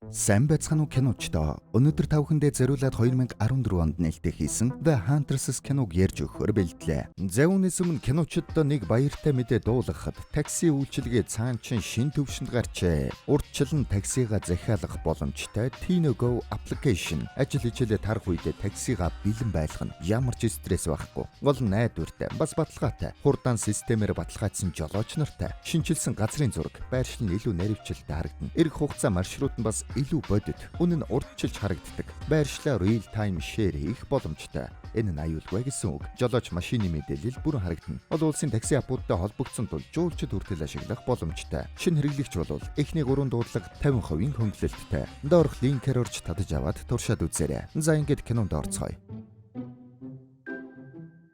Сайн байцгаана уу, киночдоо. Өнөөдөр та бүхэндээ зориулаад 2014 онд нээлттэй хийсэн The Huntress киног ярьж өгөхөөр бэлтлээ. За, үүнээс өмнө киночдод нэг баяртай мэдээ дуулгахад такси үйлчилгээ цаанчин шинэ түвшинд гарчээ. Урьдчилан таксига захиалгах боломжтой Tino Go application ажил хичээлээ тарах үедээ таксига бэлэн байлгана. Ямар ч стресс байхгүй. Гол нь найдвартай, бас баталгаатай. Хурдан системээр баталгаажсан жолооч нартай. Шинэчилсэн газрын зураг, байршил нь илүү нарийвчлалтай харагдана. Эрг хугацаа маршрут нь бас илүү бодит. Үнэн нь урьдчилж харагддаг. Байршлаа real time share хийх боломжтой. Энэ нь аюулгүй гэсэн үг. Жолооч машины мэдээлэл бүрэн харагдана. Олон улсын такси app уудтай холбогдсон тул жуулчид хүртэл ашиглах боломжтой. Шинэ хэрэглэгч бол эхний 3 дуудлага 50% хөнгөлөлттэй. Доорх линкээр орж татаж аваад туршаад үзээрэй. За, ингээд кинонд орцгоё.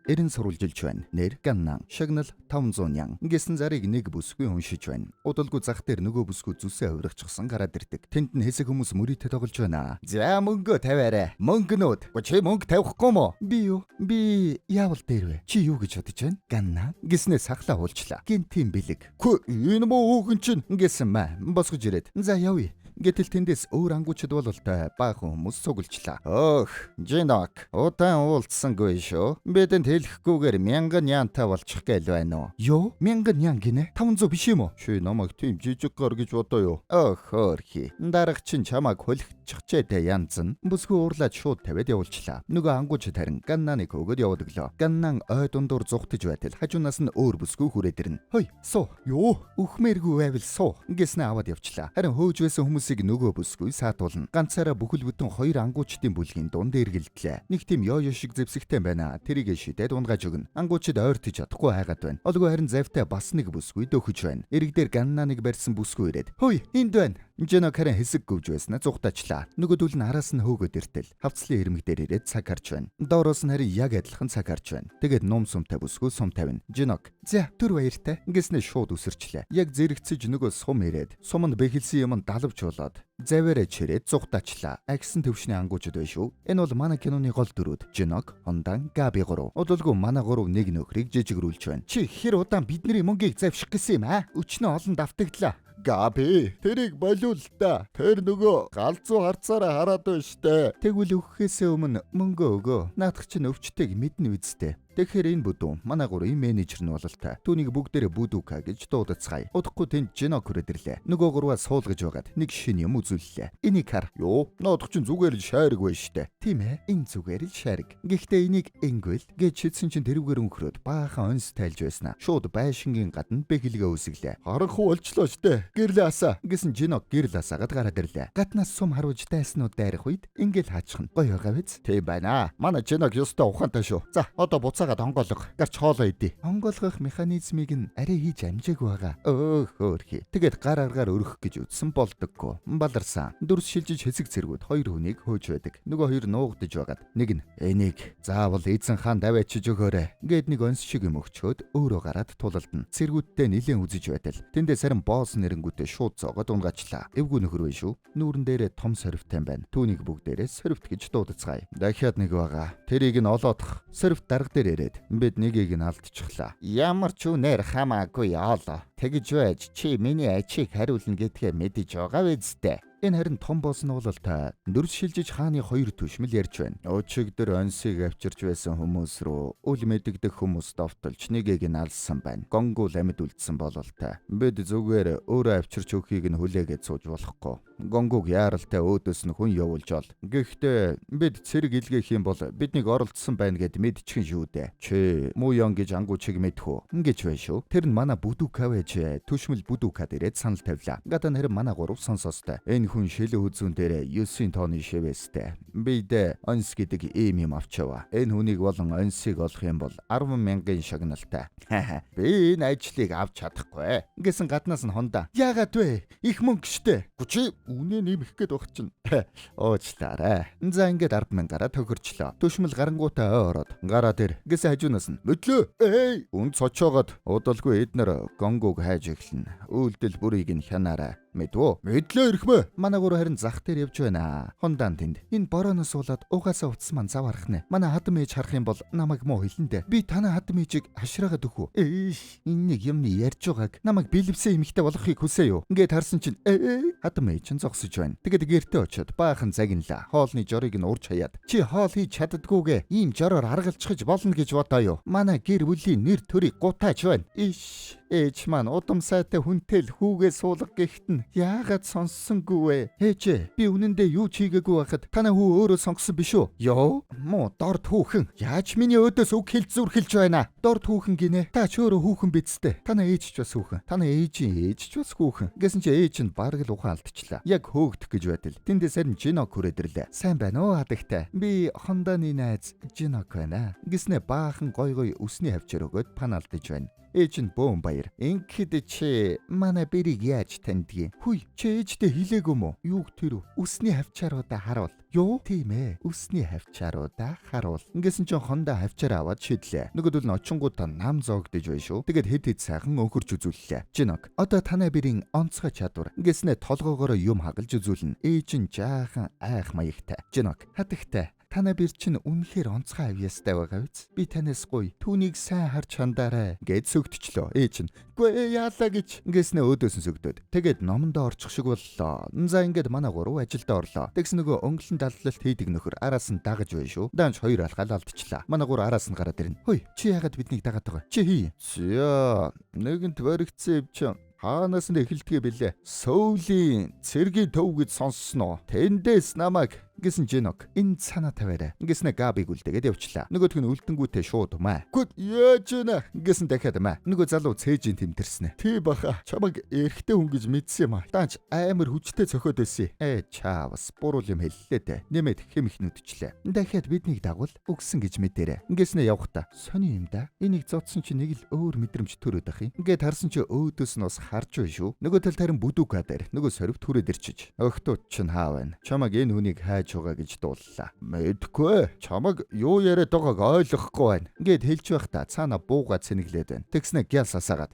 Эрен сурвалжилж байна. Нэр Ганнан. Шагнал 500 нян. Гэсэн зарыг нэг бүсгүй уншиж байна. Удалгүй зах дээр нөгөө бүсгүй зүсээ хувирчихсан гараад ирдэг. Тэнд нь хэсэг хүмүүс мөрийтэй тоглож байна. За, мөнгөө тавиарай. Мөнгөнүүд. Чи мөнгө тавихгүй мó? Би юу? Би яавал дээр вэ? Чи юу гэж бодож байна? Ганнан. Гэснээ сахлаа уулчлаа. Гинтийн бэлэг. Хөө, энэ мөө өөхөн чинь гэсэн маа. Босгож ирээд. За, явъя. Гэтэл тэндээс өөр ангуучид бололтой баахан хүмүүс цуглжлаа. Өөх, Жинок, удаан уулзсангүй шүү. Бидэнд хэлэхгүйгээр 1000 нянтай болчих гээл байна уу? Юу? 1000 нян гинэ? 500 биш юм уу? Чи намайг тийм жижиг гар гэж бодоо юу? Өөх, хөөрхий. Дарга чинь чамайг хөлөгчихчээ дээ янз нь. Бүсгүй уурлаад шууд тавиад явуулчлаа. Нөгөө ангуучид харин Ганнаныг хөөгөөд яваад өглөө. Ганнан ой дундуур зугтаж байтал хажуунаас нь өөр бүсгүй хүрээд ирнэ. Хой, суу. Юу? Үхмээргүй байвал суу. Гэснэ аваад явчлаа. Харин хөөж байсан хүмүүсийг нөгөө бүсгүй саатуулна. Ганцаараа бүхэл бүтэн хоёр ангуучдын бүлгийн дунд эргэлдлээ. Нэг тийм ёо шиг зэвсэгтэй байна. Тэрийг шидээд унгааж өгнө. Ангуучид ойртож чадахгүй хайгаад байна. Олгүй харин завтай бас нэг бүсгүй дөхөж байна. Ирэг дээр Ганнаныг барьсан бүсгүй ирээд: "Хөөе, энд байна." Жинок харин хэсэг гүвж байснаа зугтаачлаа. Нөгөөдөл нь араас нь хөөгөөд иртэл хавцлын ирмэг дээр ирээд цаг харж байна. Доороос нь харин яг адилхан цаг харж байна. Тэгээд нум сумтай бүсгүй сум тавина. Жинок: "За, түр баяртай" гэснээ шууд үсэрчлээ. Яг зэрэгцэж нөгөө сум ирээд суманд бэхэлсэн юм нь далавч болоод заваараа чирээд зугтаачлаа. Агсан төвшний ангуучид байна шүү. Энэ бол манай киноны гол дүрүүд. Жинок, Хондан, Габи гурав. Удалгүй манай гурав нэг нөхрийг жижигрүүлж байна. Чи хэр удаан бидний мөнгийг завших гэсэн юм аа? Өчнөө олон давтагдлаа. Габи, тэрийг болиул та. Тэр нөгөө галзуу харцаараа хараад байна штэ. Тэгвэл өгөхөөсөө өмнө мөнгө өгөө. Наадах чинь өвчтэйг мэднэ үсттэй. Тэгэхээр энэ бүдүүн манай гурвын менежер нь бололтой. Түүнийг бүгдээрээ Бүдүүка гэж дуудацгаая. Удахгүй тэнд Жинок хүрээд ирлээ. Нөгөө гурваа суулгаж байгаад нэг шинэ юм үзүүллээ. Энийг хар. Юу? Наадах чинь зүгээр л шайраг байна штэ. Тийм ээ, энэ зүгээр л шайраг. Гэхдээ энийг ингвэл гэж шидсэн чинь тэрүүгээр өнхрөөд баахан онс тайлж байснаа. Шууд байшингийн гадна бэхэлгээ үсгэлээ. Харанхуй болчлоо штэ. Гэрлээ асаа гэсэн Жинок гэрэл асаагаад гараад ирлээ. Гаднаас сум харуулж дайснууд дайрах үед ингээл хаачихна. Гоё байгаа биз? Тийм байна. Манай Жинок ёстой ухаантай шүү. За, одоо буцаагаад онгойлго. Гарч хоолоо идэ. Онгойлгох механизмыг нь арай хийж амжаагүй байгаа. Өөх, хөөрхий. Тэгээд гар аргаар өргөх гэж үзсэн болдоггүй. Баларсан. Дүрс шилжиж хэсэг цэргүүд хоёр хүнийг хөөж байдаг. Нөгөө хоёр нуугдаж байгаад нэг нь энийг заавал эзэн хаан даваачиж өгөөрэй. Гээд нэг онс шиг юм өгчөөд өөрөө гараад тулалдана. Цэргүүдтэй нилээн үзэж байтал тэндээ сарин босс нэрэнгүүтээ шууд зоогоод унгаачлаа. Эвгүй нөхөр байна шүү. Нүүрэн дээрээ том сорвитой байна. Түүнийг бүгдээрээ сорвит гэж дуудацгаая. Дахиад нэг байгаа. Тэрийг нь олоодох. Сорвит дарга дээр ирээд бид нэгийг нь алдчихлаа. Ямар ч үнээр хамаагүй яалаа. Тэгж байж чи миний ачийг хариулна гэдгээ мэдэж байгаа биз дээ. Энэ харин том босс нь бололтой. Дүрс шилжиж хааны хоёр түшмэл ярьж байна. Өчигдөр онсыг авчирч байсан хүмүүс рүү үл мэдэгдэх хүмүүс довтолж нэгийг нь алсан байна. Гонгул амьд үлдсэн бололтой. Бид зүгээр өөрөө авчирч өгөхийг нь хүлээгээд сууж болохгүй. Гонгуг яаралтай өөдөөс нь хүн явуулж ол. Гэхдээ бид цэрэг илгээх юм бол биднийг оролцсон байна гэд мэдчихэн шүү дээ. Чи Муян гэж ангуучиг мэдэх үү? Ингэж байна шүү. Тэр нь манай Бүдүка байж түшмэл Бүдүка дээрээ санал тавилаа. Гадаа нэр манай гурав сонсоостой. Энэ хүн шилэн хүзүүн дээр 9 тооны шивээстэй. Бид онс гэдэг ийм юм авчава. Энэ хүнийг болон онсыг олох юм бол 10 мянган шагналтай. Би энэ ажлыг авч чадахгүй. Гэсэн гаднаас нь Хонда. Яагаад вэ? Их мөнгө штэ. Чи үнэ нэмэх гээд баг чинь. Уучлаарай. За, ингээд 10 мянгаараа тохирчлоо. Түшмэл гарангуутаа ой ороод гараад ир гэсэн хажуунаас нь мэдлээ. Эй, үн цочоогоод удалгүй эднэр гонгуг хайж эхэлнэ. Үйлдэл бүрийг нь хянаарай. Мэдвөө. Мэдлээ ирэхмээ. Манай гурав харин зах дээр явж байна. Хондаан тэнд. Энэ борооноос суулаад угаасаа утас маань зав харах нэ. Манай хадам ээж харах юм бол намайг муу хэлэн дээ. Би танай хадам ээжийг хашраагаад өгөх үү? Ээш, энэ нэг юмны ярьж байгааг намайг бэлэвсэн эмэгтэй болгохыг хүсээ юу? Ингээд харсан чинь хадам ээж нь зогсож байна. Тэгээд гэртээ очиод баахан загинлаа. Хоолны жорыг нь урж хаяад. Чи хоол хийж чаддгүйгээ ийм жороор аргалчихж болно гэж бодоо юу? Манай гэр бүлийн нэр төрийг гутаач байна. Иш, ээж маань удам сайтай хүнтэй л хүүгээ суулга гэхэд нь яагаад сонссонгүй вэ? Ээжээ, би үнэндээ юу ч хийгээгүй байхад танай хүү өөрөө сонгосон биш үү? Йоо, муу дорд хүүхэн. Яаж миний өөдөөс үг хэл зүрхэлж байна? Дорд хүүхэн гинэ. Та ч өөрөө хүүхэн бидтэй. Танай ээж ч бас хүүхэн. Танай ээжийн ээж ч бас хүүхэн. Гэсэн чи ээж нь бараг л ухаан алдчихлаа. Яг хөөгдөх гэж байтал. Тэндээс харин Жинок хүрээд ирлээ. Сайн байна уу хадагтай? Би Хонданы найз Жинок байна. Гэснэ баахан гой гой үсний хавчаар өгөөд паналдаж байна. Ээж нь бөөн баяр. Ингээд чи манай бэрийг яаж таньдгийг? Хүй, чи ээжтэй хэлээгүй мө? Юуг тэр үү? Үсний хавчааруудаа харуул. Юу? Тийм ээ. Үсний хавчааруудаа харуул. Ингэсэн чинь Хондоо хавчаар аваад шидлээ. Нөгөөдөл нь очингуудаа нам зоогдож бай шүү. Тэгээд хэд хэд сайхан өнхөрч үзүүллээ. Жинок, одоо танай бэрийн онцгой чадвар. Ингэснэ толгоогоороо юм хагалж үзүүлнэ. Ээж нь жаахан айх маягтай. Жинок, хадагтай. Танай бэр чинь үнэхээр онцгой авьяастай байгаа биз? Би танаас гуй. Түүнийг сайн харж хандаарай гэд сөгтчлөө. Ээж нь "Үгүй яалаа" гэж ингэснэ өөдөөс нь сөгдөөд. Тэгээд номондоо орчих шиг боллоо. За ингээд манай гурав ажилдаа орлоо. Тэгс нөгөө өнгөлөн даллалт хийдэг нөхөр араас нь дагаж бай шүү. Даанч хоёр алхаал алдчихлаа. Манай гурав араас нь гараад ирнэ. Хөөе, чи яагаад биднийг дагаад байгаа? Чи хий. Зя, нэгэнт баригдсан юм чи. Хаанаас нь эхэлдгээ бэлээ? Сөүлийн цэргийн төв гэж сонссноо. Тэндээс намайг гэсэн Жинок. Энэ цанаа тавиарай. Ингэснэ Габиг үлдээгээд явчлаа. Нөгөөх нь үлдэнгүүтээ шууд маа. Гүд яаж вэ? Ингэсэн дахиад маа. Нөгөө залуу цээжийн тэмтэрснэ. Тий баха. Чамаг эрэгтэй хүн гэж мэдсэн юм аа. Даанч амар хүчтэй цохиод байсан. Чаавас буруу юм хэллээ дээ. Нэмээд хэмх нүдчлээ. Дахиад биднийг дагвал үгсэн гэж мэдэрэ. Ингэснэ явхдаа сони юм да. Энийг зодсон чи нэг л өөр мэдрэмж төрөөд ах юм. Ингээд харсан чи өөдөөс нь бас харж бай шүү. Нөгөө талд харин бүдүүка дээр нөгөө сорвт хүрээд ирчиж. Охтууд чинь хаа байна? Чамаг энэ хүнийг хайж байгаа гэж дууллаа. Мэдгүй. Чамаг юу яриад байгааг ойлгохгүй байна. Ингээд хэлж байхдаа цаана бууга цэнэглээд байна. Тэгснэ гялс асаагаад.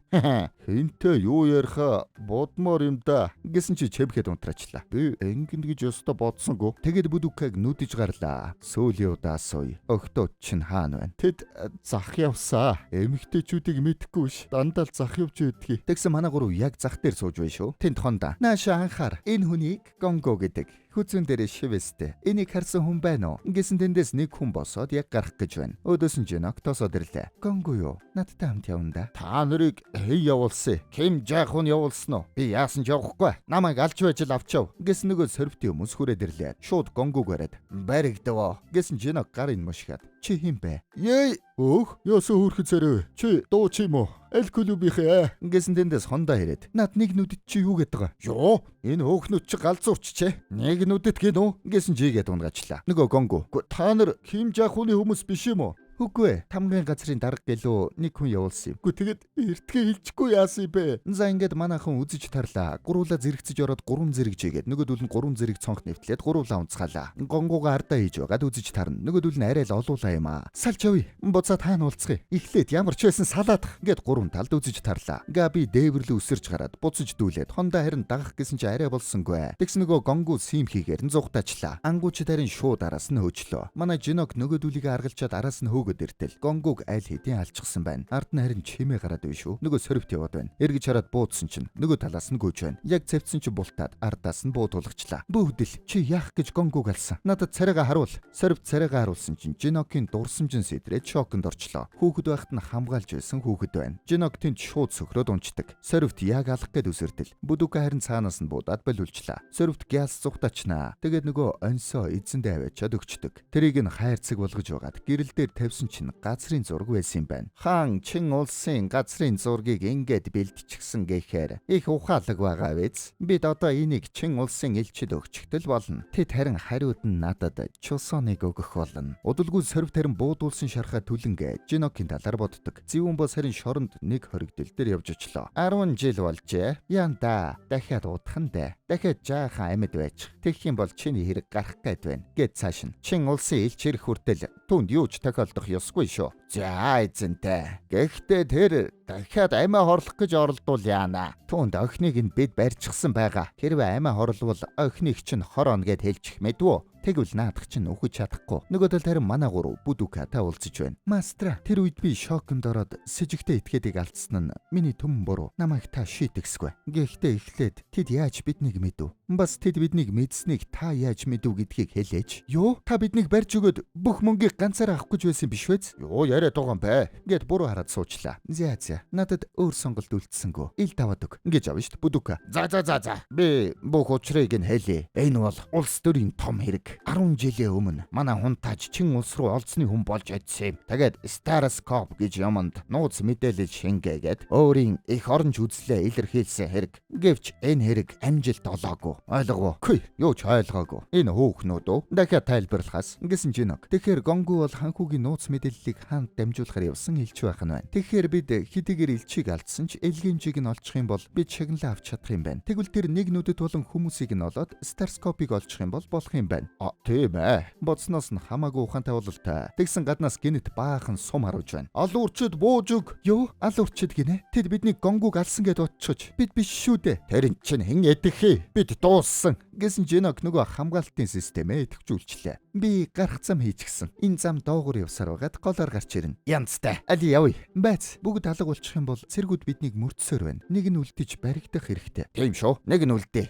Хинтээ юу яриха бодмоор юм да. Гэсэн чи чемхэд унтраачлаа. Би ингэн гэж ёстой бодсонгүй. Тэгээд бүдүүкаг нүдэж гарлаа. Сүүлийн удаа асууя. Охтууд чинь хаана байна? Тэд зах явсаа. Эмэгтэйчүүдийг мэдэхгүй ш. Дандаа л зах явж байдгийг. Тэгсэн манай гурав яг зах дээр сууж бай шүү. Тэнд Хондоо. Нааша анхаар. Энэ хүнийг Гонго гэдэг. Хүзүүн дээр шивэстэй. Энийг харсан хүн байна уу? Ингэсэн тэндээс нэг хүн босоод яг гарах гэж байна. Өөдөөс нь Жинок тосоод ирлээ. Гонго юу? Надтай хамт явна да. Та нарыг хий явуулсан. Ким жаах хүн явуулсан уу? Би яасан ч явахгүй. Намайг алж байж л авчав. Гэсэн нөгөө сорвтын хүмүүс хүрээд ирлээ. Шууд Гонгог бариад. Баригдав. Гэсэн Жинок гарын мушгаад. Чи хэн бэ? Ей, өөх, яасан хөөрхөн царай вэ? Чи дуу чи юм уу? Аль клубийнхээ? Ингэсэн тэндээс Хондоо ирээд. Над нэг нүдэд чи юу гэдэг байгаа? Юу? Энэ хөөхнүүд чи галзуурчжээ. Нэг нүдэд гин үү? Ингэсэн жигээд унгаачлаа. Нөгөө Гонго. Та нар Ким Жахуны хүмүүс биш юм уу? Үгүй ээ. Тамгын газрын дарга гэлөө нэг хүн явуулсан юм. Үгүй тэгээд эртгээ хэлчихгүй яасан юм бэ? За ингээд манайхан үзэж тарлаа. Гуруула зэрэгцэж ороод гурван зэрэг жигээд нөгөөдөл нь гурван зэрэг цонх нэвтлээд гуруула унцгаалаа. Гонгууга ардаа хийж байгаад үзэж тарна. Нөгөөдөл нь арай л олуулаа юм аа. Салж явъя. Буцаад хаана уулзах юм? Эхлээд ямар ч байсан салаадах. Ингээд гурван талд үзэж тарлаа. Габи дээвэрлүү өсөрч гараад буцаж дүүлээд Хондоо харин дагах гэсэн чи арай болсонгүй. Тэгс нөгөө гонгуу сим хийгээр нь зугтаачлаа. Ангууч харин шууд араас нь хөөжлөө. Манай Жинок нөгөөдүүлийг аргалчаад араас нь хөөгөөд иртэл гонгууг аль хэдийн алчихсан байна. Ард нь харин чимээ гараад байна шүү. Нөгөө сорвт яваад байна. Эргэж хараад буудсан чинь нөгөө талаас нь гүйж байна. Яг цэвцсэн чи бултаад ардаас нь буудуулгачлаа. Бүүхдэл чи яах гэж гонгууг алсан? Надад царайгаа харуул. Сорвт царайгаа харуулсан чинь Жинокийн дурсамжин сэдрээд шоконд орчлоо. Хүүхэд байхад нь хамгаалж байсан хүүхэд байна. Жинок тэнд шууд сөхрөөд унцдаг. Сорвт яг алах гээд үсэртэл. Бүдүүка харин цаанаас нь буудаад болиулчлаа. Сорвт гялс зүхтаачнаа. Тэгээд нөгөө онсоо эзэндээ аваачаад өгчдөг. Тэрийг нь хайрцаг болгож байгаад гэрэл дээр тавьсан чинь газрын зураг байсан юм байна. Хаан Чин улсын газрын зургийг ингээд бэлтчихсэн гэхээр их ухаалаг байгаа биз. Бид одоо энийг Чин улсын элчид өгчихтэл болно. Тэд харин хариуд нь надад Чусоныг өгөх болно. Удалгүй сорвт харин буудуулсан шархаа түлэнгээ Жинокийн талаар боддог. Зэвүүн бос харин шоронд нэг хоригдол дээр явж очлоо. 10 жил болжээ. Янда дахиад удах нь дээ. Дахиад жаахан амьд байж. Тэгэх юм бол чиний хэрэг гарах гээд байна. Гэт цааш нь Чин улсын элч ирэх хүртэл түүнд юу ч тохиолдох ёсгүй шүү. За эзэнтэй. Гэхдээ тэр дахиад амиа хорлох гэж оролдвол яана. Түүнд охиныг нь бид барьчихсан байгаа. Хэрвээ амиа хорлвол охиныг чинь хорооно гэд хэлчих мэдвүү. Тэгвэл наадах чинь үхэж чадахгүй. Нөгөө тал харин манай гурав Бүдүкатай уулзаж байна. Мастра, тэр үед би шоконд ороод сэжигтэй этгээдийг алдсан нь миний түмэн буруу. Намайг та шийтгсгүй. Гэхдээ эхлээд тэд яаж биднийг мэдв? Бас тэд биднийг мэдсэнийг та яаж мэдв гэдгийг хэлээч. Юу? Та биднийг барьж өгөөд бүх мөнгийг ганцаараа авах гэж байсан биш үү? Юу яриад байгаа юм бэ? Гэт буруу хараад суучлаа. За за. Надад өөр сонголт үлдсэнгүү. Ил таваад өг. Ингэж авна шүү дээ Бүдүка. За за за за. Би бүх учрыг нь хэлье. Энэ бол улс төрийн том хэрэг. 10 жилийн өмнө манай хунтааж чин улс руу олзны хүн болж очсон юм. Тэгээд Starscope гэж юмд нууц мэдээлэл шингээгээд өөрийн их оронч үзлээ илэрхийлсэн хэрэг. Гэвч энэ хэрэг амжилт олоогүй. Ойлгов уу? Хүй, юу ч ойлгоогүй. Энэ хөөхнүүд үү? Дахиад тайлбарлахаас гэсэн Жинок. Тэгэхээр Гонгу бол ханхүүгийн нууц мэдээллийг хаанд дамжуулахар явсан элч байх нь байна. Тэгэхээр бид хэдийгээр элчийг алдсан ч элгэмжийг нь олчих юм бол бид шагналаа авч чадах юм байна. Тэгвэл тэр нэг нүдэт болон хүмүүсийг нь олоод Starscope-ыг олчих юм бол болох юм байна. А тийм ээ. Бодсноос нь хамаагүй ухаантай бололтой. Тэгсэн гаднаас гинэт баахан сум харуулж байна. Ал үрчид бууж өг. Юу? Ал үрчид гинэ? Тэд бидний Гонгуг алсан гэд бодчихож. Бид биш шүү дээ. Тэр чинь хэн эдэх хий? Бид дууссан. Гэсэн Жинок нөгөө хамгаалтын системээ идэвхжүүлчлээ. Би гарах зам хийчихсэн. Энэ зам доогуур явсаар байгаад голоор гарч ирнэ. Янзтай. Али явъя. Байц. Бүгд алга болчих юм бол цэргүүд биднийг мөрдсөөр байна. Нэг нь үлдэж баригдах хэрэгтэй. Тийм шүү. Нэг нь үлдээ.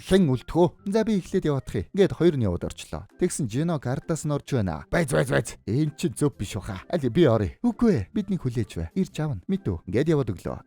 Хэн үлдэх үү? За би эхлээд яваадах юм. Ингээд хоёр нь яваад орчлоо. Тэгсэн Жинок ардаас нь орж байна. Байц байц байц. Энэ чинь зөв биш баха. Али би оръё. Үгүй ээ. Биднийг хүлээж бай. Ирж авна. Мэдв. Ингээд яваад өглөө.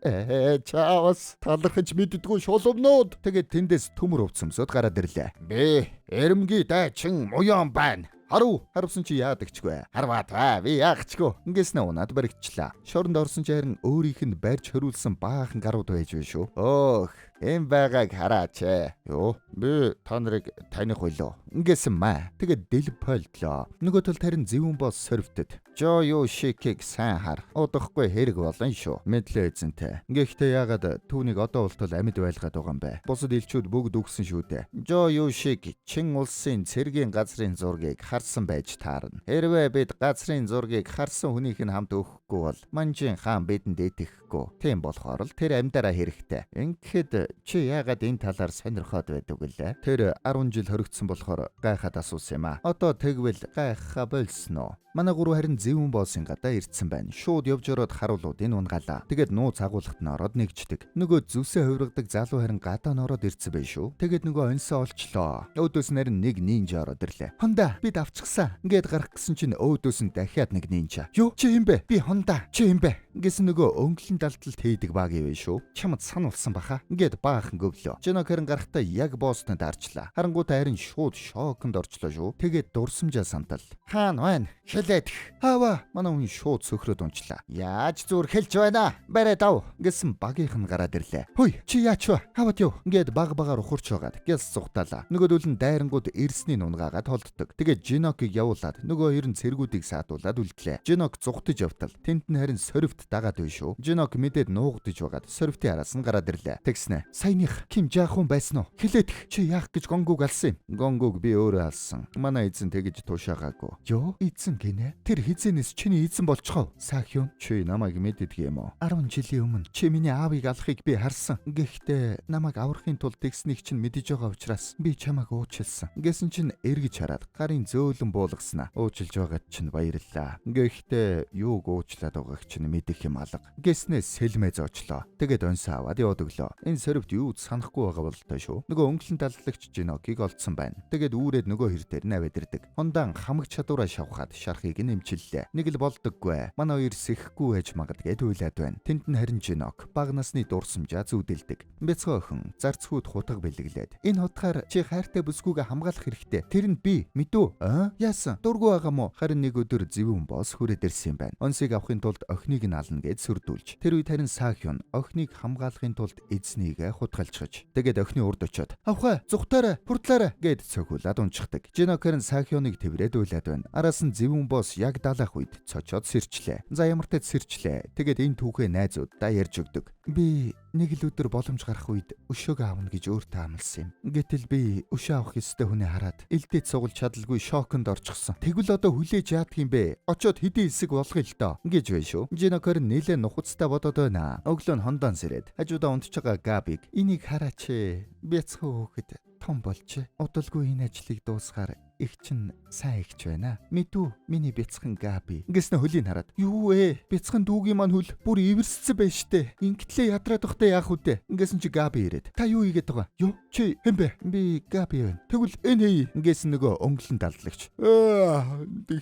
Чаавас талархаж мэддэггүй шулумнууд. Тэгээд тэндээс төмөр өвцөмсөд гараад ирлээ. Би эрэмгийн дайчин муян байна. Харав харавсан чи яадагчгүй. Харваа та би яагчгүй. Ингэснэ унаад баригдчлаа. Шоронд орсон чи харин өөрийнх нь барьж хөрүүлсэн баахан гарууд байж байна шүү. Өөх, эм байгааг хараач. Юу? Би та нарыг таних ойлоо. Ингэсэн маа. Тэгээд дэлб пойлдлоо. Нөгөө талд харин зэвүүн бос сорвтод. Жо юу шикийг сайн хар. Удахгүй хэрэг болно шүү. Мэдлээ эзэнтэй. Гэхдээ яагаад түүнийг одоо болтол амьд байлгаад байгаа юм бэ? Бусад элчүүд бүгд үгсэн шүү дээ. Жо юу шик чин улсын цэргийн газрын зургийг харсан байж таарна. Хэрвээ бид газрын зургийг харсан хүнийх нь хамт өгөхгүй бол манжин хаан бидэнд итгэхгүй. Тийм болохоор л тэр амьдараа хэрэгтэй. Ингэхэд чи яагаад энэ талаар сонирхоод байдаг вүлээ? Тэр 10 жил хоригдсон болохоор гайхаад асуусан юм аа. Одоо тэгвэл гайхаа болсон уу? Манай гурав харин зэвүүн боосын гадаа ирдсэн байна. Шууд явж ороод харуулуудыг унгаалаа. Тэгээд нууц агуулгад нь ороод нэгждэг. Нөгөө зүсээ хувиргадаг залуу харин гадаа нь ороод ирдсэн байх шүү. Тэгээд нөгөө оньсоо олчлоо. Өөдөөс нь харин нэг нинжа ороод ирлээ. Хонда бид авчихсан. Ингээд гарах гэсэн чинь өөдөөс нь дахиад нэг нинжа. Юу чи юм бэ? Би Хонда. Чи юм бэ? Гэсэн нөгөө өнгөлн далдалт хийдэг баг юм шүү. Чамд сан болсон баха. Ингээд баахан гөвлөө. Жинок харин гарахтаа яг босстон дарчлаа. Харангуутаа харин шууд шоконд орчлоо шүү. Тэгээд дурсамжаа сантал. Хаана байна? Хэлээд. Хаава. Манай хүн шууд сөхрөөд унчлаа. Яаж зүр хэлж байна? Барай дав гэсэн багийнх нь гараад ирлээ. Хүй чи яач вэ? Хаваад юу? Ингээд баг багаар ухарч байгаад гялс цухтаалаа. Нөгөөдөл нь дайрангууд эрсний нунгаагаад холддог. Тэгээд Жинокийг явуулаад нөгөө хоёр нь цэргүүдийг саадуулаад үлдлээ. Жинок зугтаж явтал. Тэнд нь харин сорвт дагаад байна шүү. Жинок мэдээд нуугдаж байгаад сорвтын араас нь гараад ирлээ. Тэгснэ. Саяных Ким Жаахун байсан уу? Хэлээдэх. Чи яах гэж Гонгуг алсан юм? Гонгуг би өөрөө алсан. Манай эзэн тэгэж тушаагаагүй. Йоо, эзэн гинэ? Тэр хизэнээс чиний эзэн болчихов. Сахюн чи намайг мэддэг юм уу? 10 жилийн өмнө чи миний аавыг алахыг би харсан. Гэхдээ намайг аврахын тулд тэгснийг чинь мэдэж байгаа учраас би чамайг уучлсан. Гэсэн чинь эргэж хараад гарын зөөлөн буулгаснаа. Уучлж байгаад чинь баярлалаа. Гэхдээ юуг уучлаад байгааг чинь мэдэх юм алга. Гэснээ сэлмээ зоочлоо. Тэгээд оньсоо аваад яваад өглөө. Энэ сорвт юу ч санахгүй байгаа бололтой шүү. Нөгөө өнгөлн даллагч Жинокийг олдсон байна. Тэгээд үүрээд нөгөө хэр дээр наваад ирдэг. Хондаан хамаг чадвараа шавхаад шархыг нь эмчиллээ. Нэг л болдоггүй. Манай хоёр сэхэхгүй байж магадгүй туйлаад байна. Тэнд нь харин Жинок бага насны дурсамжаа зүүдэлдэг. Бяцхан охин зарцхүүд хутга бэлэглээд. Энэ хутгаар чи хайртай бүсгүйгээ хамгаалах хэрэгтэй. Тэр нь би мэдүү? Аа? Яасан? Дургүй байгаа мó? Харин нэг өдөр зэвүүн бос хүрээд ирсэн юм байна. Онсыг авахын тулд охиныг нь ална гэж сүрдүүлж. Тэр үед харин Сахюн охиныг хамгаалахын тулд эзнийгээ хутгалчихж. Тэгээд охины урд очиод "Авхаа, зүхтаарай, хурдлаарай" гэд цохиулаад унчихдаг. Жинок харин Сахюныг тэврээд уйлаад байна. Араас нь зэвүүн бос яг далаах үед цочоод сэрчлээ. За ямартай сэрчлээ. Тэгээд энэ түүхээ найзууддаа ярьж өгдөг. Би Нэг л өдөр боломж гарах үед өшөөгөө авна гэж өөртөө амласан юм. Гэтэл би өшөө авах ёстой хүнээ хараад элдээд сугалж чадалгүй шоконд орчихсон. Тэгвэл одоо хүлээж яадаг юм бэ? Очоод хэдийн хэсэг болгоё л доо гэж байна шүү. Жинокор нэлээ нухацтай бодоод байна. Өглөө нь хондоон сэрээд хажуудаа унтж байгаа Габиг энийг хараач ээ. Бяцхан хөөхөд том болжээ. Удалгүй энэ ажлыг дуусгаар их чинь сайн ихч байна. Мэдүү миний бяцхан Габи. Ингэснэ хөлийг хараад юу вэ? Бяцхан дүүгийн маань хөл бүр эвэрссэн байж штэ. Ингэтлээ ядраад байхдаа яах вэ? Ингэсэн чи Габи ирээд та юу хийгээд байгаа? Юу? Чи хэн бэ? Би Габи байна. Тэгвэл энэ хий. Ингэсэн нөгөө өнгөлөн даллагч. Аа,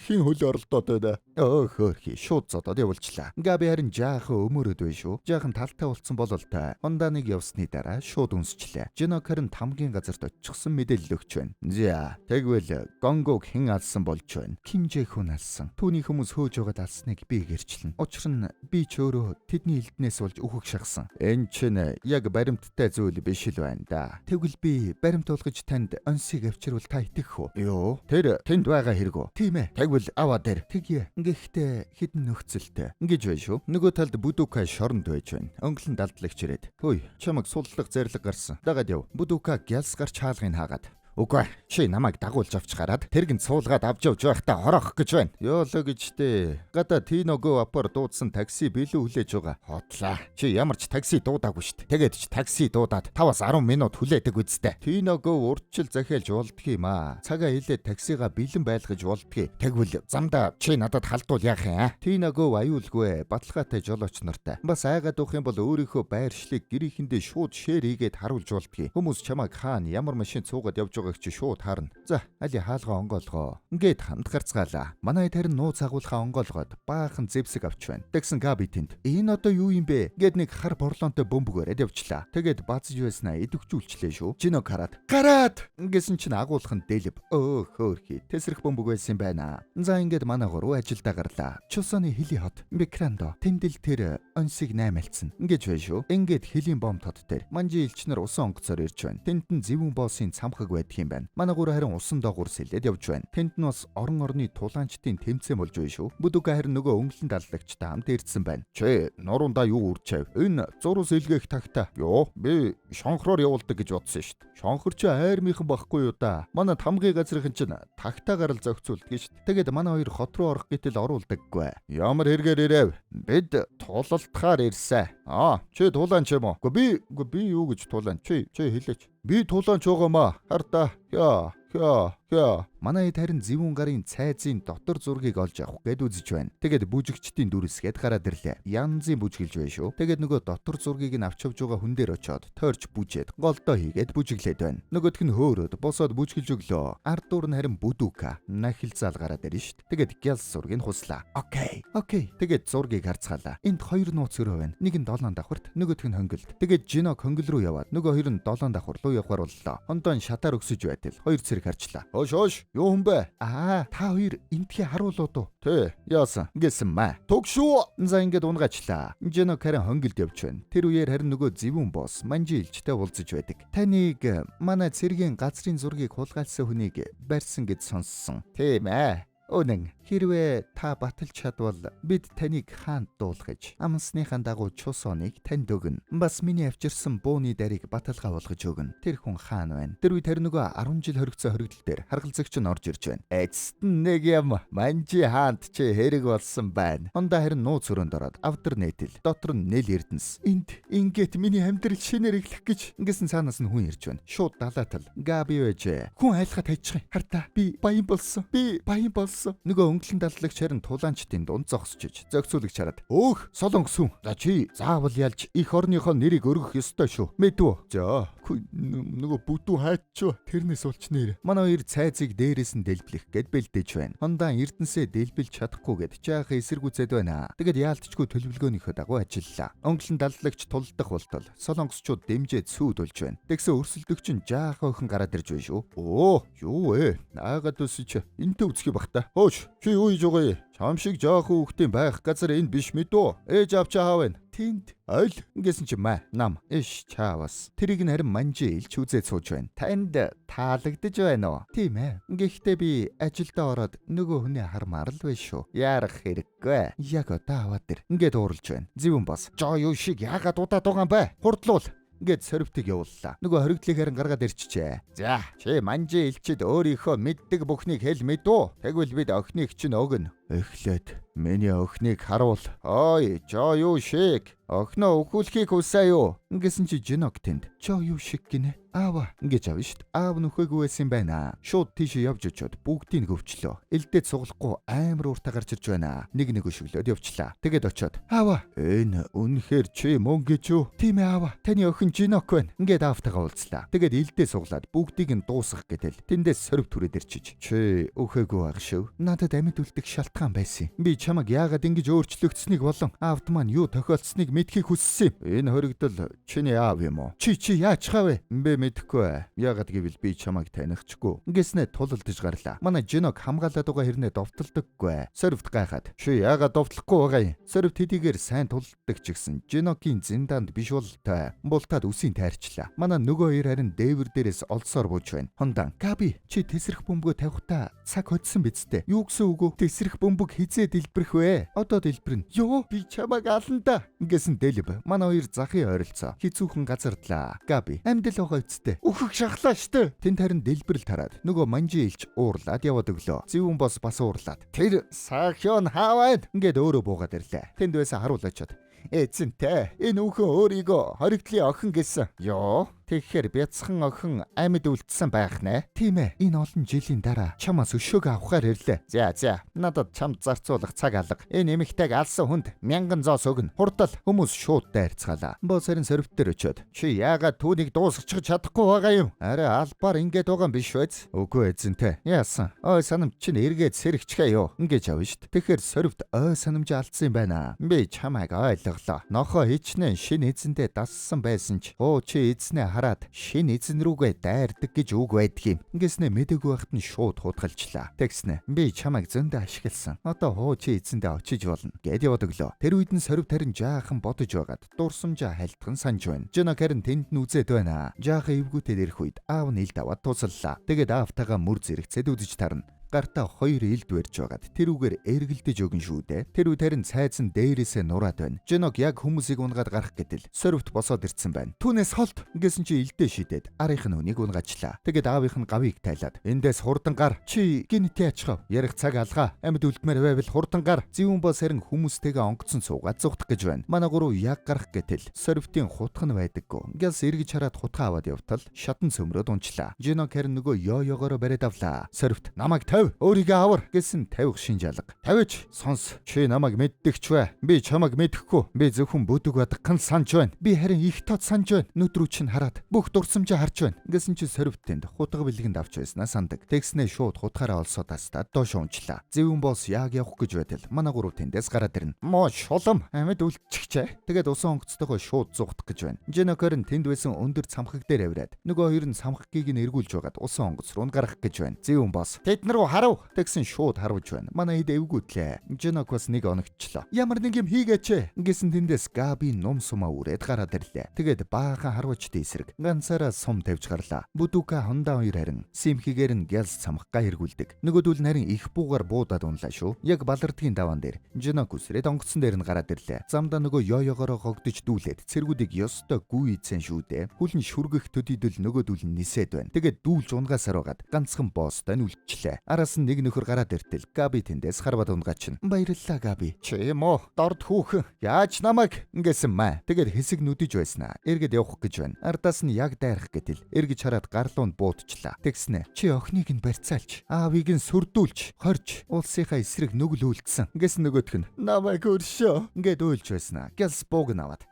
хин хөл оролдоод байна. Өө хөөрхий шууд зодоод явуулчлаа. Габи харин жаахан өмөрөд байна шүү. Жаахан талтай болцсон бололтой. Хондааныг явсны дараа шууд үнсчлээ. Жинок харин тамгийн газарт очихсан мэдээлэл өгч байна. За, тэгвэл Гонгог хэн алсан болж байна? Ким Жэ хүн алсан. Түүний хүмүүс хөөж байгаад алсныг би гэрчлэнэ. Учир нь би ч өөрөө тэдний элднээс болж үхэх шахсан. Энэ чинь яг баримттай зүйл биш л байна да. Тэгвэл би баримт болгож танд онсыг авчирвал та итгэх үү? Юу? Тэр тэнд байгаа хэрэг үү? Тийм ээ. Тэгвэл аваа дээр. Тэгье. Гэхдээ хідэн нөхцөлтэй. Ингэж байна шүү. Нөгөө талд Бүдүка шоронд байж байна. Өнгөлн далдлагч ирээд. Хөөе, чамаг суллах зориг гарсан. Дагаад яв. Бүдүка гялс гарч хаалгыг хаагаад. Үгүй чи намайг дагуулж авч гараад тэргэн цуулгаад авч явж байхдаа хорох гэж байна. Ёолоо гэж дээ. Гадаа Тиного апар дуудсан такси бэлүү хүлээж байгаа. Хотлаа. Чи ямар ч такси дуудаагүй шүү дээ. Тэгээд ч такси дуудаад 5-аас 10 минут хүлээдэг үсттэй. Тиного урдчил захиалж болдго юм аа. Цагаа хэлээд таксигаа бэлэн байлгаж болдгийг. Тэгвэл замдаа чи надад халдвал яах юм аа? Тиного аюулгүй баталгаатай жолооч нартай. Бас айгаад уух юм бол өөрийнхөө байршлыг гэрийнхэндээ шууд шеэр хийгээд харуулж болдгийг. Хүмүүс чамайг хаана ямар машин цуугаад явж байгааг чи шууд харна. За, али хаалгаа онгоолгоо. Ингээд хамт гарцгаалаа. Манай харин нууц агуулхаа онгоолгоод баахан зэвсэг авч байна. Тэгсэн Габи тэнд. Энэ одоо юу юм бэ? Гээд нэг хар борлоонтой бөмбөг бариад явчлаа. Тэгээд базж байснаа идэвхжүүлчлээ шүү. Жинок хараад гараад гэсэн чинь агуулх нь дэлб. Өө хөөрхий. Тэсрэх бөмбөг байсан юм байна. За ингээд манай гурав ажилдаа гарлаа. Чусоны хилийн хот Бэкрандо. Тэндэл тэр онсыг наймалцсан. Ингэж байна шүү. Ингээд хилийн бомб тод дээр манжи элчнэр усан онгоцоор ирж байна. Тэнд нь зэвүүн боосын цамхаг байдаг юм байна. Манай гурав харин усан доогуур сэлээд явж байна. Тэнд нь бас орон орны тулаанчдын тэмцээн болж байна шүү. Бүдүг харин нөгөө өнгөлөн даллагчтай хамт ирсэн байна. Чи нуруундаа юу үрчээв? Энэ зурус илгээх тагта. Йоо, би шонхроор явуулдаг гэж бодсон шүү дээ. Шонхор чи айрмынхан байхгүй юу да? Манай тамгын газрын чинь тагтаагаар л зохицуулдаг шүү дээ. Тэгээд манай хоёр хот руу орох гэтэл оруулдаггүй. Ямар хэрэгээр ирэв? Бид тулалтахаар ирсэн. Аа, чи тулаанч юм уу? Үгүй би юу гэж тулаан? Чи хэлээч. Би тулаанч байгаамаа. Хар да. Яа, хя, хя. Манай хэд харин зэвүүн гарын цайзын дотор зургийг олж авах гээд үзэж байна. Тэгээд бүжигчдийн дүрсгээд гараад ирлээ. Янзын бүжиглж байна шүү. Тэгээд нөгөө дотор зургийг нь авч явж байгаа хүн дээр очиод тойрч бүжээд голдоо хийгээд бүжиглээд байна. Нөгөөх нь хөөрөөд босоод бүжиглж өглөө. Ард дуур нь харин бүдүка нахилцаал гараад ирнэ шүү. Тэгээд гялс зургийг хуслаа. Окей. Окей. Тэгээд зургийг харцгаалаа. Энд хоёр нууц өрөө байна. Нэг нь долоон давхарт, нөгөөх нь хөнгөлд. Тэгээд Жинок хөнгөл рүү яваад нөгөө хоёр нь долоон давхар руу явахаар боллоо. Хондон шатаар өксөж байтал хоёр цэрэг харчлаа. Хөөш хөөш. Юу хүн бэ? Аа, та хоёр энтхий харуулууд уу? Тэ, яасан? Гэсэн маа. Туг шүү. За ингээд унгаачлаа. Жинок харин хөнгөлд явж байна. Тэр үеэр харин нөгөө зэвүүн босс манжи элчтэй уулзаж байдаг. Таныг манай цэргийн газрын зургийг хулгайлсан хүнийг барьсан гэж сонссон. Тийм ээ. Үнэн. Хэрвээ та баталж чадвал бид таныг хаанд дуулгаж амсныхаа дагуу чусоныг танд өгнө. Бас миний авчирсан бууны дарийг баталгаа болгож өгнө. Тэр хүн хаан байна. Тэр үед харин нөгөө 10 жил хоригдсон хоригдол дээр харгалзагч нь орж ирж байна. Эцэст нь нэг юм. Манжи хаанд чи хэрэг болсон байна. Хондоо харин нууц өрөөнд ороод авдар нээтэл дотор нь нэл эрдэнэс. Энд ингээд миний амьдрал шинээр эхлэх гэж ингэсэн цаанаас нь хүн ирж байна. Шууд далаатал Габи байжээ. Хүн айлхаа тайчих юм. Хартаа би баян болсон. Би баян болсон. Нөгөө өнгөлөн даллагч харин тулаанчдын дунд зогсож зохицуулагч хараад өөх солонгос хүн. За чи заавал ялж их орныхоо нэрийг өргөх ёстой шүү. Мэдв. За нөгөө бүдүү хайчуу тэрнээс улч нэр. Манай хоёр цайзыг дээрээс нь дэлблэх гэд бэлдэж байна. Хондоо эрдэнсээ дэлбэлж чадахгүй гэд жаахан эсэргүүцээд байна. Тэгээд яалтчгүй төлөвлөгөөнийхөө дагуу ажиллалаа. Өнгөлөн даллагч тулдах болтол солонгосчууд дэмжээд сүйд болж байна. Тэгсэн өрсөлдөгч нь жаахан охин гараад ирж байна шүү. Оо юу вэ? Наагаад өсөж энтэй үзэх юм бах та. Хөөш чи юу хийж байгаа юм? Чам шиг жаахан хүүхдийн байх газар энэ биш мэдүү. Ээж авчаа хаа вэ? Тэнд ойл гэсэн чи маа нам иш чаавас. Тэрийг нь харин манжи илч үзээд сууж байна. Танд таалагдж байна уу? Тийм ээ. Гэхдээ би ажилдаа ороод нөгөө хүнээ хармаар л байна шүү. Яарах хэрэггүй. Яг одоо аваад ир. Ингээд ууралж байна. Зэвэн бас. Жоо юу шиг яагаад удаад байгаа юм бэ? Хурдлуул. Ингээд сорвтыг явууллаа. Нөгөө хоригдлыг харин гаргаад ирчихжээ. За, чи манжи элчид өөрийнхөө мэддэг бүхнийг хэл мэдүү. Тэгвэл бид охиныг чинь өгнө. Эхлээд миний охиныг харуул. Ой, жоо юу шиг. Охиноо өхүүлэхийг хүсээ юу? Ингэсэн чи Жинок тэнд. Жоо юу шиг гинэ? Аава ингэж авна шít. Аав нөхөөгүй байсан юм байна. Шууд тийш явж очиод бүгдийг өвчлөө. Элдээд суглахгүй амар ууртай гарч ирж байна. Нэг нэг өшөглөөд явчлаа. Тэгээд очиод аава энэ үнэхээр чи мөн гэж юу? Тийм ээ аава. Таны охин Жинок байна. Ингээд аавтайгаа уулзлаа. Тэгээд элдээ суглаад бүгдийг нь дуусгах гэтэл тэндээс сорив түрээд ирчиж. Чи өөхөөгүй байх шив. Надад амьд үлдэх шалтгаан байсан. Би чамаг яагаад ингэж өөрчлөгдсөнийг болон аавд маань юу тохиолдсныг мэдхийг хүссэн юм. Энэ хоригдол чиний аав юм уу? Чи яаж хаа вэ? Би мэдэхгүй. Яагаад гэвэл би чамайг танихгүй. Ингэснэ тулалдаж гарлаа. Манай Жинок хамгаалаад байгаа хэрнээ довтолдоггүй. Сорвт гайхаад. Чи яагаад довтлохгүй байгаа юм? Сорвт хэдийгээр сайн тулалддаг ч гэсэн Жинокийн зиндаанд биш болтой. Бултаад үсийн тайрчлаа. Манай нөгөө хоёр харин дээвэр дээрээс олсоор бууж байна. Хондан. Габи чи тэсрэх бөмбөгөө тавихтаа цаг хоцсон биз дээ. Юу гэсэн үг вэ? Тэсрэх бөмбөг хизээ дэлбэрэх вэ? Одоо дэлбэрнэ. Йоо би чамайг ална да. Ингэсэн дэлб. Манай хоёр захын ойролцоо. Хизүүхэн газардлаа. Габи амьд л байгаа үсттэй. Өөхөх шахлаа штэ. Тэнд харин дэлбэрэл тараад нөгөө манжи илч уурлаад яваад өглөө. Зэвүүн бос бас уурлаад. Тэр сахион хааваад ингээд өөрөө буугаад ирлээ. Тэнд байсан харуул очоод эзэнтэй энэ үхэн өөрийгөө хоригдлын охин гэсэн. Йоо тэгэхээр бяцхан охин амьд үлдсэн байх нэ. Тийм ээ. Энэ олон жилийн дараа чамаас өшөөг авахаар ирлээ. За надад чамд зарцуулах цаг алга. Энэ эмэгтэйг алсан хүнд 1000 зоос өгнө. Хурдал хүмүүс шууд дайрцгаалаа. Боо сарин сорвт дээр очиод чи яагаад түүнийг дуусгачих чадахгүй байгаа юм? Арай албаар ингэж байгаа юм биш үү? Үгүй эзэнтэй. Яасан? Ой санамж чинь эргээд сэрэгчгээ юу? Ингэж авна шт. Тэгэхээр сорвт ой санамжаа алдсан юм байна. Би чамайг ойлголоо. Нохоо хичнээн шинэ эзэндээ дассан байсан ч оо чи эзнээ хараад шинэ эзэн рүүгээ дайрдаг гэж үг байдаг юм. Ингэснэ мэдээгүй байхад нь шууд худгалжлаа. Тэгснэ би чамайг зөндөө ашигласан. Одоо хуу чи эзэндээ очиж болно гэд яваад өглөө. Тэр үед нь сорвт харин жаахан бодож байгаад дурсамжаа хальтхан санаж байна. Жинок харин тэнд нь үзээд байна. Жаахан эвгүүтэл ирэх үед аав нь илд аваад тусаллаа. Тэгээд аавтайгаа мөр зэрэгцээд үзэж тарна. Гартаа хоёр илд барьж байгаад тэрүүгээр эргэлдэж өгөн шүү дээ. Тэр үед харин цайзан дээрээсээ нураад байна. Жинок яг хүмүүсийг унгаад гарах гэтэл сорвт босоод ирсэн байна. Түүнээс холт гэсэн чи илдээ шидээд арийнх нь хүнийг унгаачлаа. Тэгээд аавынх нь гавыг тайлаад эндээс хурдан гар. Чи гинт яачих вэ? Ярих цаг алгаа. Амьд үлдмээр байвал хурдан гар. Зэвүүн бос харин хүмүүстэйгээ онгоцон суугаад зугтах гэж байна. Манай гурав яг гарах гэтэл сорвтын хутх нь байдаггүй. Гялс эргэж хараад хутгаа аваад явтал шатан цөмрөөд унчлаа. Жинок харин нөгөө ёо-ёгоороо бариад авлаа. Сорвт намайг тавь өөрийгөө авар гэсэн тавих шинж алга. Тавич сонс чи намайг мэддэгч вэ? Би чамайг мэдэхгүй. Би зөвхөн бүдэг бадгхан санаж байна. Би харин их тод санаж байна. Нүд рүү чинь хараад бүх дурсамжаа харж байна. Гэсэн чи сорвт тэнд хутга бэлгэнд авч байснаа сандаг. Тэгснээ шууд хутгаараа олсоо тастаад доош унчлаа. Зэвүүн бос яг явах гэж байтал манай гурав тэндээс гараад ирнэ. Мо шулам амьд үлдчихжээ. Тэгээд усан онгоцтойгоо шууд зугтах гэж байна. Жинокор нь тэнд байсан өндөр цамхаг дээр авираад нөгөө хоёр нь цамхагийг нь эргүүлж байгаад усан онгоц руу гарах гэж байна. Зэвүүн бос тэд нар руу харав тэгсэн шууд харвж байна. Манай хэд эвгүүтлээ. Жинок бас нэг оногчлоо. Ямар нэг юм хийгээч. Гэсэн тэндээс Габи нум сумаа үрээд гараад ирлээ. Тэгээд баахан харвачтай эсрэг ганцаараа сум тавьж гарлаа. Бүдүка хондоо хоёр харин симхигээр нь гялс цамхгаа эргүүлдэг. Нөгөөдөл нь харин их буугаар буудаад унлаа шүү. Яг балардгийн даваан дээр Жинок үсрээд онгоцон дээр нь гараад ирлээ. Замдаа нөгөө ёо-ёгоороо гогдож дүүлээд цэргүүдийг ёстой гүй ийцэн шүү дээ. Хүлэн шүргэх төдийдөл нөгөөдөл нь нисээд байна. Тэгээд дүүлж унгаасаар байгаад ганцхан босстой нь үлдчихлээ. Араас нь нэг нөхөр гараад иртэл Габи тэндээс харваад унгаачин. Баярлалаа Габи. Чи юм уу? Дорд хүүхэн. Яаж намайг ингэсэн маа. Тэгээд хэсэг нүдэж байснаа. Эргээд явах гэж байна. Ардаас нь яг дайрах гэтэл эргэж хараад гарлуунд буудчлаа. Тэгснэ. Чи охиныг нь барьцаалж, аавыг нь сүрдүүлж, хорж, улсынхаа эсрэг нүгэл үлдсэн. Ингэсэн нөгөөх нь намайг өршөө. Ингээд уйлж байснаа. Гялс бууг нь аваад.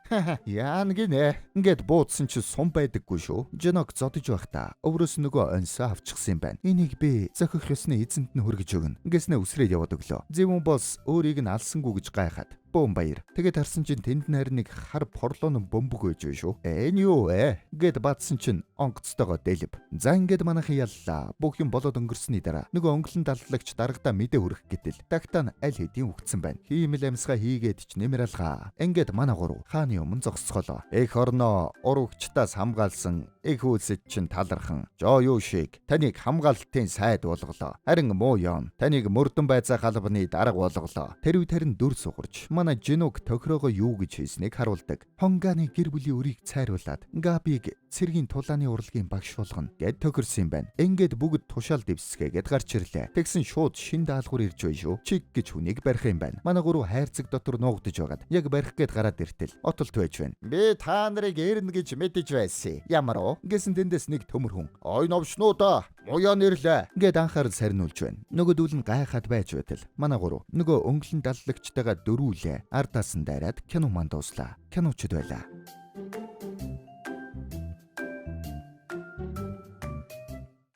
Яана гинэ. Ингээд буудсан чи сум байдаггүй шүү. Жинок зодож байхдаа өврөөс нөгөө онсоо авчихсан юм байна. Энийг би зохих ёсны эзэнт нь хүргэж өгнө. Ингэснэ үсрээд яваад өглөө. Зэвүүн бос өөрийг нь алсангүй гэж гайхаад бөөн баяр. Тэгээд харсан чинь тэнд нь харин нэг хар порлон бөмбөг байж шүү. Энэ юу вэ? Гэд бадсан чинь Онгоцтойгоо дэлб. За, ингээд манайхан яллаа. Бүх юм болоод өнгөрсний дараа нөгөө өнгөлөн даллагч дарагдаа мэдээ хүрэх гэтэл тагтаа нь аль хэдийн үхсэн байна. Хиймэл амьсгаа хийгээд ч нэмэр алгаа. Ингээд манай гурав хааны өмнө зогсцголоо. Эх орноо урагчдаас хамгаалсан эх үйлсэд чинь талархан. Жоо юу шиг таныг хамгаалтын сайд болголоо. Харин муу ён таныг мөрдөн байцаах албаны дарга болголоо. Тэр үед харин дүр сугарч манай Жинуг тохироогоо юу гэж хийснийг харуулдаг. Хонганы гэр бүлийн өрийг цайруулад Габиг цэргийн тулааны урлагийн багш болгоно гэд тохирсон юм байна. Ингээд бүгд тушаал дэвсгээгээд гарч ирлээ. Тэгсэн шууд шин даалгавар ирж байна шүү. Чиг гэж хүнийг барих юм байна. Манай гурав хайрцаг дотор нуугдаж байгаад яг барих гээд гараад иртэл отолт байж байна. Би та нарыг ирнэ гэж мэдэж байсан. Ямар уу? Гэсэн тэндээс нэг төмөр хүн. Ой, новшнуудаа, муяа нэрлээ гэд анхаарал сарниулж байна. Нөгөөдүүл нь гайхаад байж байтал манай гурав нөгөө өнгөлөн даллагчтайгаа дөрүүлээ. Ардаас нь дайраад кино манд дууслаа. Киночд байлаа.